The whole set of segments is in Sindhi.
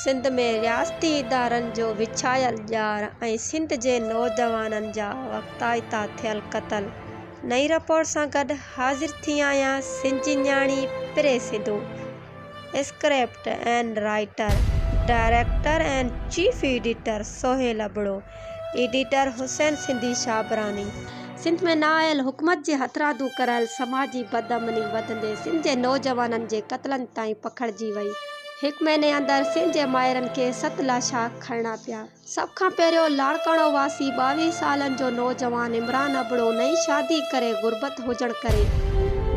سنڌ ۾ رياستي ادارن جو وڇايل ڄار ۽ سنڌ جي نوجوانن جا وقتائتا ٿيل قتل نئين رپورٽ سان گڏ حاضر ٿي آهيان سنڌ جي نياڻي Pari Sindhu script and writer director and chief editor Sohail Abro editor Hussain Sindhi Shabrani. Sindh ۾ نااهل حڪومت جي هٿرادو ڪرايل سماجي بدامني وڌندي سنڌ جي نوجوانن جي قتلن تائين پکڙجي وئي. هڪ مهيني اندر سنڌ جي مائرن کي ست لاشا کڻڻا پيا. سڀ کان پهريون لاڙڪاڻو واسي 22 سالن جو نوجوان عمران ابڙو نئين شادي ڪري غربت هجڻ ڪري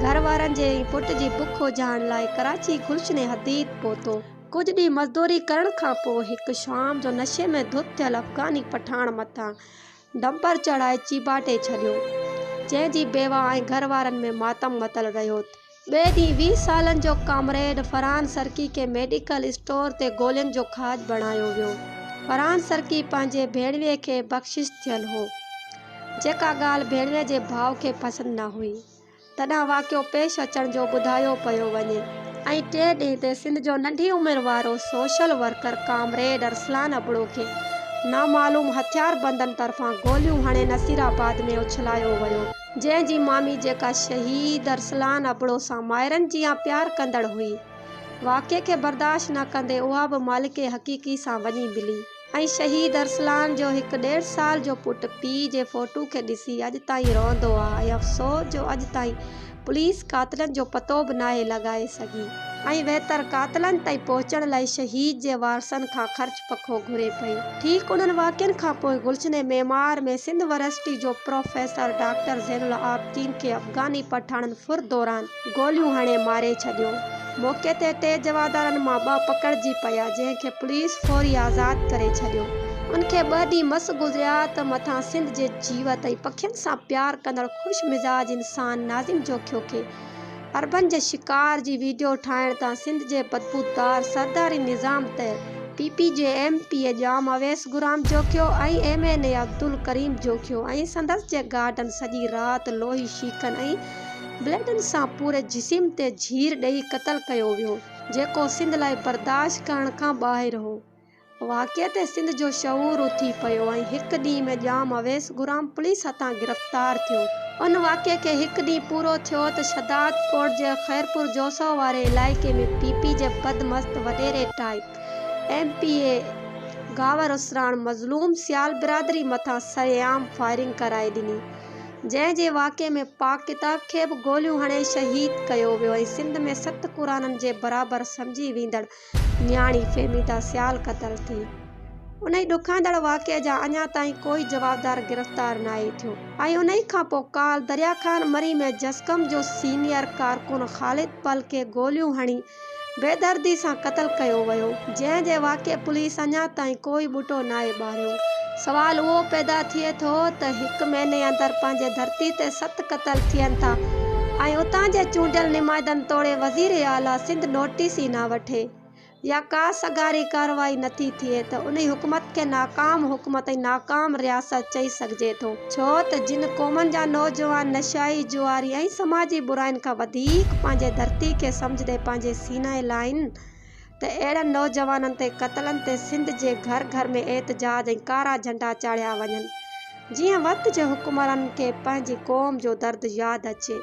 گهر وارن جي ۽ پٽ جي بک اجهائڻ لاء ڪراچي گلشن حديد پهتو. ڪجهه ڏينهن مزدوري ڪرڻ کان پوء هڪ شام جو نشي ۾ ڌت ٿيل افغاني پٺاڻ مٿان ڊمپر چڙهائي چيڀاٽي ڇڏيو، جنهن جي بيواهه ۽ گهر وارن ۾ ماتم متل رهيو. ٻئي ڏينهن 20 سالن جو ڪامريڊ فرحان سرڪي کي ميڊيڪل اسٽور تي گولين جو کاڄ بڻايو ويو. فرحان سرڪي پنهنجي ڀيڻويي کي بخشش ٿيل هو، جيڪا ڳالهه ڀيڻويي جي ڀاء کي پسند نه هئي. تڏهن واقعو پيش اچڻ جو ٻڌايو پيو وڃي. ۽ ٽئين ڏينهن تي سنڌ جو ننڍي عمر وارو social worker comrade Arsalan Abro کي نامعلوم هٿياربندن طرفان گوليون هڻي نصيرآباد ۾ اڇلايو ويو. جنهن جي مامي جيڪا شهيد ارسلان ابڙو سان مائرن جيان پيار ڪندڙ هئي، واقعي کي برداشت نه ڪندي اها به مالڪ حقيقي سان وڃي ملي ۽ شهيد ارسلان جو هڪ ڏيڍ سال جو پٽ پيء جي فوٽو کي ڏسي اڄ تائين روئندو آ ۽ افسوس جو اڄ تائين پوليس قاتلن جو پتو به ناهي لڳائي سگهي ۽ ويتر قاتلن تائين پهچڻ لاء شهيد جي وارثن کان خرچ پکو گهري پئي. ٺيڪ انهن واقعن کان پوء گلشن معمار ۾ سنڌ ورسٽي جو پروفيسر ڊاڪٽر زين العابدين کي افغاني پٺاڻن ڦر دوران گوليون هڻي ماري ڇڏيو. موقعي تي ٽي جوابدارن مان ٻه پڪڙجي پيا جنهن کي پوليس فوري آزاد ڪري ڇڏيو. ان کي ٻه ڏينهن مس گذريا ته مٿان سنڌ جي جيوت ۽ پکين سان پيار ڪندڙ خوش مزاج انسان ناظم جوکيو کي عربن جي شڪار جي ويڊيو ٺاهڻ تان سنڌ جي بدبودار سرداري نظام تحت پي پي جي M P A Jam Awais Gurram Jokhio ۽ M N A Abdulkarim Jokhio ۽ سندس جي گارڊن سڄي رات لوهي شيخن ۽ بليڊن سان پوري جسم تي جهير ڏئي قتل ڪيو ويو جيڪو سنڌ لاء برداشت ڪرڻ کان ٻاهر هو. واقعي تي سنڌ جو شعور اٿي پيو ۽ هڪ ڏينهن ۾ ڄام اويس گهرام پوليس هٿان گرفتار ٿيو. ان واقعي کي هڪ ڏينهن پورو ٿيو ته شھداد ڪوٽ جي خيرپور جوسو واري علائقي ۾ پي پي جي بدمست وڏيري type M P A Gawar Isran مظلوم سيال برادري مٿان سرعام فائرنگ ڪرائي ڏني جنهن جي واقعي ۾ پاڪ ڪتاب کي به گوليون هڻي شهيد ڪيو ويو ۽ سنڌ ۾ ست قرآنن جي برابر سمجهي ويندڙ نياڻي فهميده سيال قتل ٿي. انهي ڏکائيندڙ واقعي جا اڃا تائين ڪوئي جوابدار گرفتار ناهي ٿيو ۽ انهي کان پوء ڪالهه دريا خان مري ۾ جسقم جو سينيئر ڪارڪن خالد پل کي گوليون هڻي بيدردي سان قتل ڪيو ويو جنهن جي واقعي پوليس اڃا تائين ڪوئي ٻوٽو ناهي ٻاريو. سوال اهو پيدا ٿئي ٿو ته هڪ مهيني اندر پنهنجي ڌرتي تي ست قتل ٿين ٿا ۽ اتان جي چونڊيل نمائندن توڙي وزير اعليٰ سنڌ نوٽيس ئي نه وٺي يا ڪا سگهاري ڪارروائي نٿي ٿئي ته انهي حڪومت کي ناڪام حڪومت ۽ ناڪام رياست چئي سگهجي ٿو ڇو ته جن قومن جا نوجوان نشائي، جواري ۽ سماجي براين کان وڌيڪ پنهنجي ڌرتي کي سمجهندي پنهنجي سينائي لائين ته اهڙن نوجوانن تي قتلن تي سنڌ جي گهر گهر ۾ احتجاج ۽ ڪارا جهنڊا چاڙهيا وڃن جيئن وقت جي حڪمرانن کي پنهنجي قوم جو درد ياد اچي.